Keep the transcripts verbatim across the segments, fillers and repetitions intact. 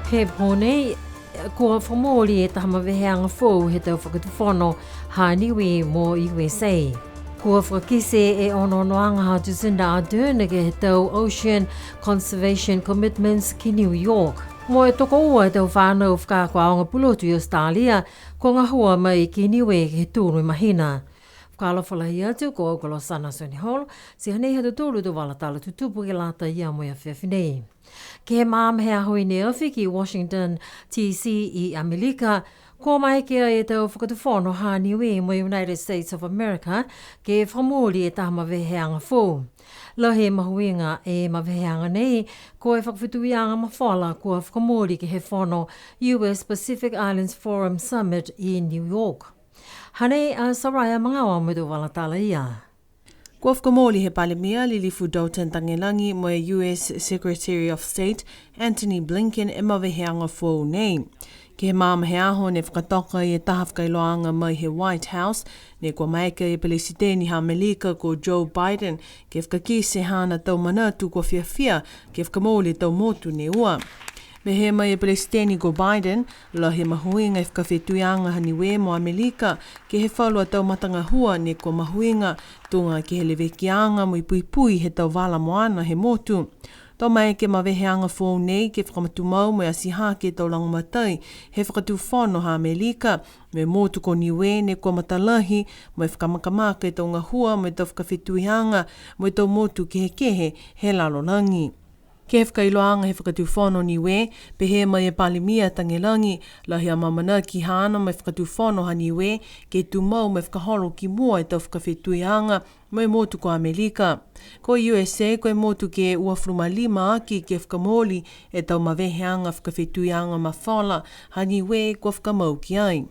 He pō nei, kua fakamooli e taha maveheaga foou he tau fakatufono ha Niue mo U S A. Kua fakakite e onoonoaga ha Jacinda Ardern ke he tau Ocean Conservation Commitments ki New York. Mo e tokoua e tau fānau fakaakoaga pulotu i Australia, kua gahua mai ki Niue ke he tolu e mahina. Fakaalofa lahi atu, ko au ko Losana Sioneholo, ti hanei ha tautolu a tau vala tala tutupu ke lata ia mo e afiafi nei. Ke he magaaho he aho i ne afi ki Washington, D C i Amelika, kua maeke ai e tau fakatufono ha Niue mo e United States of America ke fakamooli e taha maveheaga foou. Lahi e mahuiga e maveheaga nei, ko e fakafetuiaga mafola kua fakamooli ke he fono U S Pacific Islands Forum Summit i New York. Hanei a Soraya Magaoa mo e tau vala tala ia. Kua fakamooli he Palemia Lilifu Dalton Tagelagi mo e U S Secretary of State Antony Blinken e maveheaga foou nei. Ke he magaaho he aho ne fakatoka e taha fakailoaaga mai he White House, ne kua maeke e Pelesiteni ha Amelika ko Joe Biden ke fakakite haana tau manatu kua fiafia ke fakamooli e tau motu ne ua. Pehē mai e Pelesiteni ko Biden, lahi e mahuiga e fakafetuiaga ha Niue mo Amelika, ke he falu a tau matagahua ne kua mahuiga, tuga ke he levekiaga mo e puipui he tau vala moana he motu. To maeke e maveheaga foou nei ke fakamatumau mo e ati hake e tau lagomatai he fakatufono ha Amelika, mo e motu ko Niue ne kua matalahi, mo e fakamakamaka e tau gahua, mo e tau fakafetuiaga, mo e tau motu kehekehe he lalolagi. Ke he fakailoaaga he fakatufono Niue, pehē mai e Palemia Tagelagi, lahi e amaamanaki haana mo e fakatufono ha Niue, ke tumau mo e fakaholo ki mua e tau fakafetuiaga mo e motu ko Amelika. Ko U S A, ko e motu ke uafulu ma lima aki ke fakamooli e tau maveheaga fakafetuiaga mafola ha Niue kua fakamau ki ai.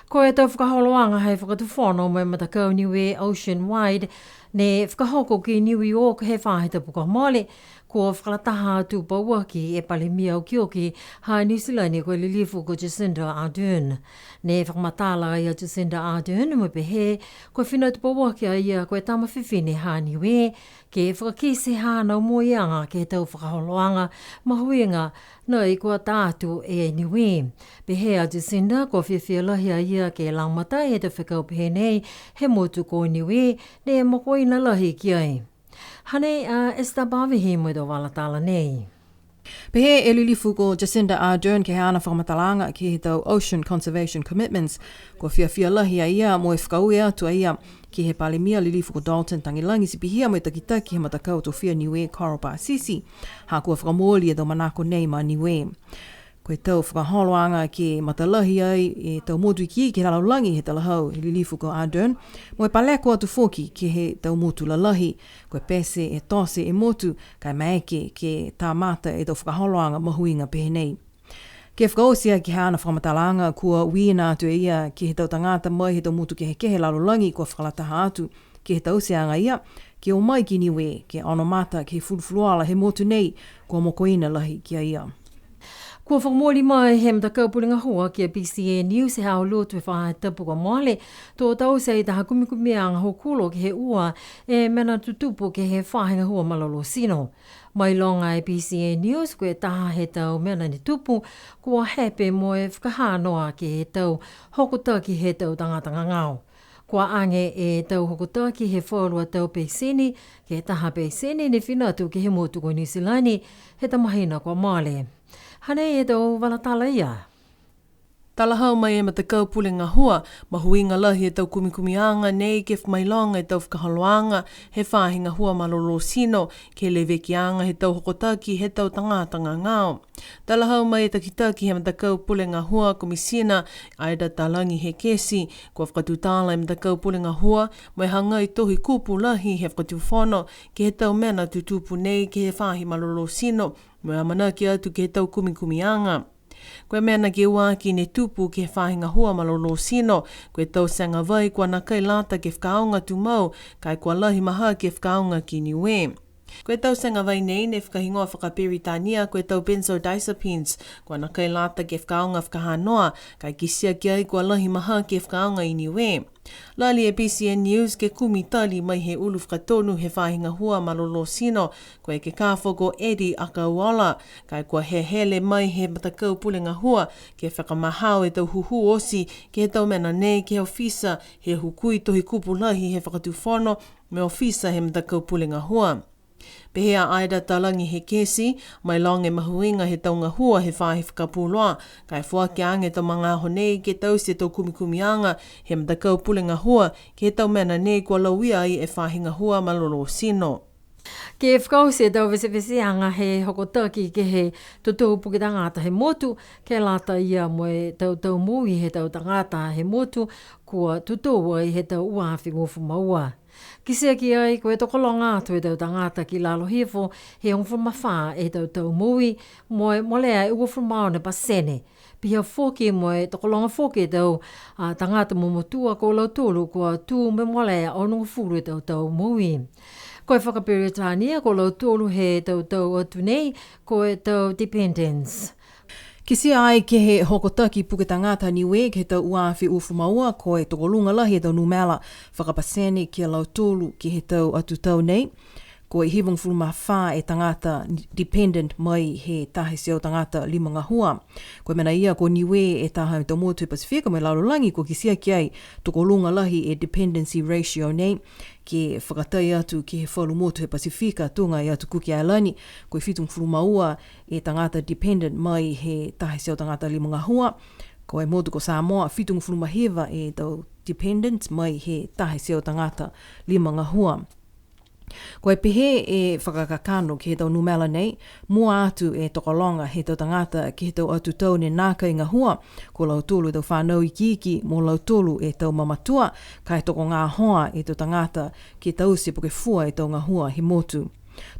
Ko e tau fakaholoaga he fakatufono mo e matakau Niue Ocean Wide, ne fakahoko ki New York he faahi tapu kua mole, kua fakalataha atu pauaki e Palemia okioki ha Niu Silani ko e Lilifu ko Jacinda Ardern. Ne fakamatala ai a Jacinda Ardern mo e pehē, kua fina atu pauaki a ia ko e tama fifine ha Niue, ke fakakite haana omoiaga ke he tau fakaholoaga mahuiga nai kua ta atu e Niue. Pehē a Jacinda, kua fiafia lahi a ia ke lagomatai e tau fekau pehē nei he motu ko Niue, ne mokoina lahi ki ai. Hanei a Esther Pavihi mo e tau vala tala nei. Pehē e Lilifu ko Jacinda Ardern ke he haana fakamatalaaga ke he tau Ocean Conservation Commitments, kua fiafia lahi a ia mo e fakaaue atu a ia ke he Palemia Lilifu ko Dalton Tagelagi ti pihia mo e takitaki he matakau tofia Niue Coral Pasisi, ha kua fakamooli e tau manako nei ma Niue. Ko e tau fakaholoaga ke matalahi ai e tau motu ikiiki he lalolagi he talahau he Lilifu ko Ardern, mo e paleko atu foki ke he tau motu lalahi, ko e pete e tote e motu, ka e maeke ke kamata e tau fakaholoaga mahuiga pehē nei. Ke fakaoti aki haana fakamatalaaga, kua uiina atu e ia ke he tau tagata mai he tau motu kehekehe he lalolagi kua fakalataha atu ke he tauteaga ia, ke o mai ki Niue, ke ono mata ke he fulufuluola he motu nei, kua mokoina lahi ki a ia. Kua fakamooli mai he matakau pule gahua ki a B C N News he aho Lotu he faahi tapu kua mole, to taute e taha kumikumiaga hokulo ke he ua e mena tutupu ke he faahi gahua malolō tino. Mailoga e B C N News, ko e taha he tau mena ne tupu, kua hepe mo e fakahanoa ke he tau hokotaki he tau tagata gagao. Kua age e tau hokotaki he falu a tau peseni, ke he taha peseni ne fina atu ke he motu ko Niu Silani, he tau mahina kua mole. Hanei e tau vala tala ia. Talahau mai e matakau pule gahua, mahuiga lahi e tau kumikumiaga nei ke mailoga e tau fakaholoaga he faahi gahua malolō tino, ke he levekiaga he tau hokotaki he tau tagata gagao. Talahau mai e takitaki he matakau pule gahua, Komisina Ida Talagi Hekesi, kua fakatutala e matakau pule gahua mo e hagai tohi kupu lahi he fakatufono ke he tau mena tutupu nei ke he faahi malolō tino, mo e amanaki atu ke he tau kumikumiaga. Ko e mena ke ua aki ne tupu ke he faahi gahua malolō tino, ko e tau tega vai kua nākai lata ke fakaaoga tumau, ka e kua lahi mahaki e fakaaoga ki Niue. Ko e tau segavai nei ne fakahigoa fakaperitania ko e tau benzodiazepines, kua nākai lata ke fakaaoga fakahanoa, ka e kitia ki ai kua lahi mahaki e fakaaoga i Niue. Lali e B C N News ke kumi tali mai he ulu fakatonu he faahi gahua malolō tino, ko e ekekafo ko Eddie Akauola, ka e kua hehele mai he matakau pule gahua ke fakamahao e tau hūhū oti ke he tau mena nei ke he ofisa he hukui tohi kupu lahi he fakatufono mo e ofisa he matakau pule gahua. Pehē a Ida Talagi Hekesi, mailoga e mahuiga he tau gahua he faahi fakapuloa, ka e foaki age e tau magaaho nei ke taute e tau kumikumiaga he matakau pule gahua ke he tau mena nei kua lauia ai e faahi gahua malolō tino. Ke fakaoti e tau veteveteaga he hokotaki ke he totou puke tagata he motu, ke lata ia mo e tau tau moui he tau tagata he motu, kua totou ai he tau ua afe uafulu ma ua. Kitia ki ai ko e tokologa atu e tau tagata ki lalo hifo he hogofulu ma fā e tau tau moui, mo e molea e uafulu ma ono pasene. Pihia foki mo e tokologa foki e tau, a, tagata momotua ko lautolu kua tū mo e molea onogofulu e tau tau moui. Ko e fakaperitania ko lautolu he tau tau atu nei, ko e tau dependents. Kitia ai ke he hokotaki puke tagata Niue ke he tau ua afe uafulu ma ua, ko e tokoluga lahi e tau numela fakapasene ki a lautolu ke he tau atu tau nei. Ko e hivagofulu ma fā e tagata dependent mai he taha e teau tagata lima gahua. Ko e mena ia ko Niue e taha he tau motu he Pasifika mo e lalolagi kua kitia ki ai tokoluga lahi e dependency ratio nei, ke fakatai atu ke he falu motu he Pasifika, tuga e atu Kuki Ailani, ko e fitugofulu ma ua e tagata dependent mai he taha e teau tagata lima gahua. Ko e motu ko Samoa, fitugofulu ma hiva e tau dependent mai he taha e teau tagata lima gahua. Ko e pehē e fakakakano ke he tau numela nei, mua atu e tokologa he tau tagata ke he tau atu tau ne nākai gahua, ko lautolu e tau fānau ikiiki mo lautolu e tau mamatua, ka e tokogahoa e tau tagata ke taute po ke fua e tau gahua he motu.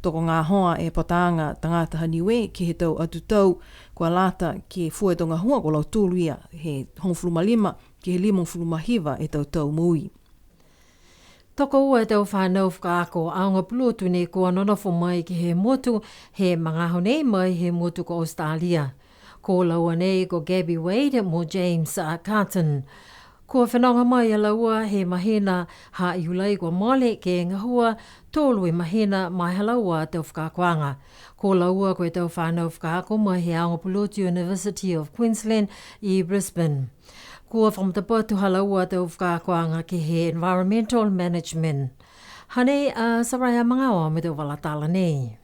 Tokogahoa e pataaga tagata ha Niue ke he tau atu tau kua lata ke fua e tau gahua, ko lautolu ia he hogofulu ma lima ke he limagofulu ma hiva e tau tau moui. Tokoua e tau fānau fakaako aoga pulotu ne kua nonofo mai ke he motu he magaaho nei mai he motu ko Australia. Ko laua nei ko Gabby Wade mo James, a, Carton. Kua fenoga mai a laua he mahina ha Iulai kua mole ke gahua tolu e mahina ma e ha laua tau fakaakoaga. Ko laua ko e tau fānau fakaako mai he aoga pulotu University of Queensland i Brisbane. Kua fakamatapatu ha laua tau fakaakoaga ke he environmental management. Hanei a Soraya Magaoa mo e tau vala tala nei.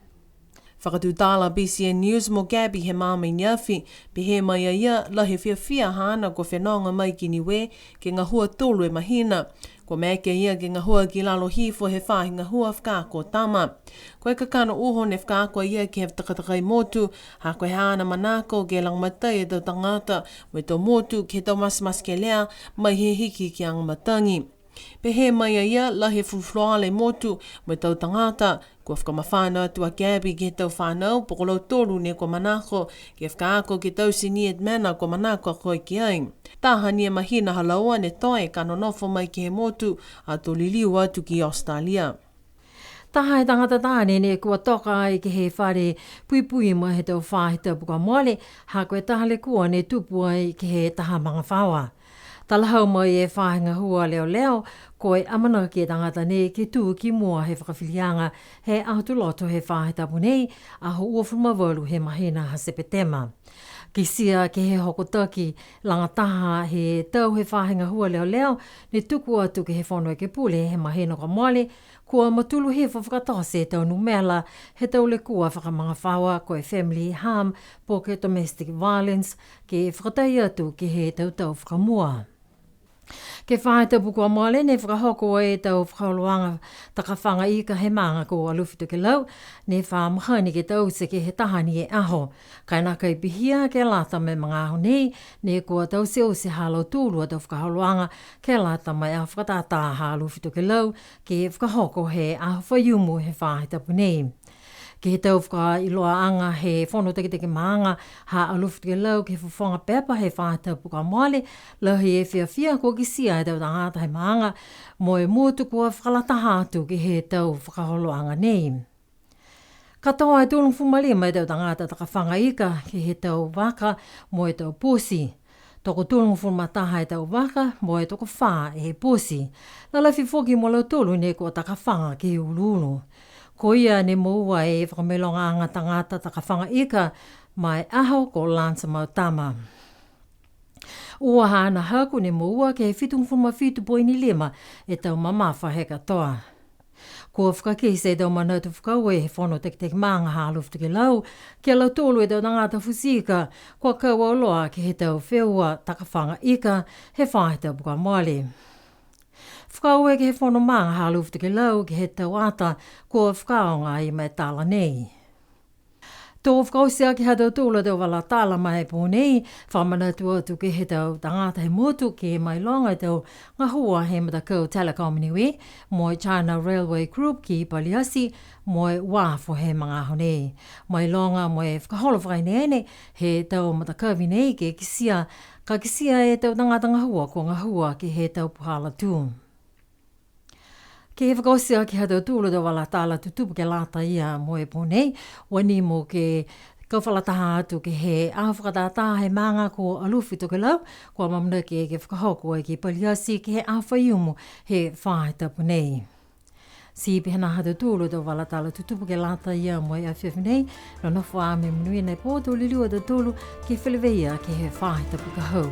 Fakatutala B C N News mo Gabby he magaaho i ne afi, pehē mai a ia, lahi e fiafia haana kua fenoga mai ki Niue ke gahua tolu e mahina. Kua maeke a ia ke gahua ki lalo hifo he faahi gahua fakaako tama. Ko e kakano uho ne fakaako a ia ke he takatakai motu, ha ko e haana manako ke lagomatai e tau tagata mo e tau motu ke he tau matematekelea mai he hikihikiaga matagi. Pehē mai a ia, lahi e fulufuluola e motu mo e tau tagata. Kua fakamafana atu a Gabby ke he tau fānau, po ko lautolu ne kua manako ke fakaako ke taute ni e mena kua manako a koe ki ai. Taha ni e mahina ha laua ne toe ka nonofo mai ke he motu, ato liliu atu ki Australia. Taha e tagata taane ne kua toka ai ke he fale puipui mai he tau faahi tapu kua mole, ha ko e taha lekua ne tupu ai ke he taha magafaoa. Talahau mai e faahi gahua leoleo, ko e amanaki e tagata nei ke tū ki mua he fakafiliaga he Aho Tuloto he faahi tapu nei, aho uafulu ma valu he mahina ha Sepetema. Kitia ke he hokotaki lagataha he tau he faahi gahua leoleo, ne tuku atu ke he Fono Ekepule he mahina kua mole, kua matulu hifo fakatote e tau numela he tau lekua fakamagafaoa ko e family harm po ke domestic violence, ke fakatai atu ke he tau tau fakamua. Ke he faahi tapu kua mole ne fakahoko ai e tau fakaholoaga takafaga ika he maaga ko Alofi Tokelau, ne fa mahani ke taute ke he taha ni e aho. Ka e nākai pihia ke lata mo e magaaho nei, ne kua tauteute ha lautolu a tau fakaholoaga ke lata mo e aho fakatātā ha Alofi Tokelau, ke fakahoko he aho Faiumu he faahi tapu nei. Ke he tau fakailoaaga he Fono Takitaki Maaga ha Alofi Tokelau ke he fofoga pepa he faahi tapu kua mole, lahi e fiafia kua kitia e tau tagata he maaga mo e motu kua fakalataha atu ke he tau fakaholoaga nei. Katoa e tolugofulu ma lima e tau tagata takafaga ika ke he tau vaka mo e tau poti. Tokotolugofulu ma taha e tau vaka mo e tokofā e poti. Lalafi foki mo lautolu ne kua takafaga ke he uluulu. Ko ia ne moua e fakamailogaaga tagata takafaga ika ma e aho ko Lance Mautama. Ua haana haaku ne moua ke he fitugofulu ma fitu poini lima e tau mamafa he katoa. Kua fakakite e tau manatu fakaaue he Fono Teketeke Maaga ha Alofi Tokelau, ki a lautolu e tau tagata futi ika, kua kau auloa ke he tau feua takafaga ika he faahi tapu kua mole. Fakaaue ke he Fono Maaga ha Alofi Tokelau ke he tau ata kua fakaaoga ai ma e tala nei. To fakaoti aki ha tautolu a tau vala tala ma e pō nei, fakamanatu atu ke he tau tagata he motu ke mailoga e tau gahua he matakau Telecom Niue, mo e China Railway Group ki Paliati, mo e uafo he magaaho nei. Mailoga mo e fakaholo fakaeneene he tau matakavi nei ke kitia, ka kitia e tau tagata gahua kua gahua ke he tau puhala tū. Ke fakaoti aki ha tautolu a tau vala tala tutupu ke lata ia mo e pō nei, ua nimo ke kau fakalataha atu ke he aho fakatātā he maaga ko Alofi Tokelau, kua amanaki ke fakahoko ai ki Paliati ke he aho Faiumu he faahi tapu nei. Ti pehē nā ha tautolu a tau vala tala tutupu ke lata ia mo e afiafi nei, nonofo ā mo e monuina e pō, to liliu a tautolu ke feleveia ke he faahi tapu ka hau.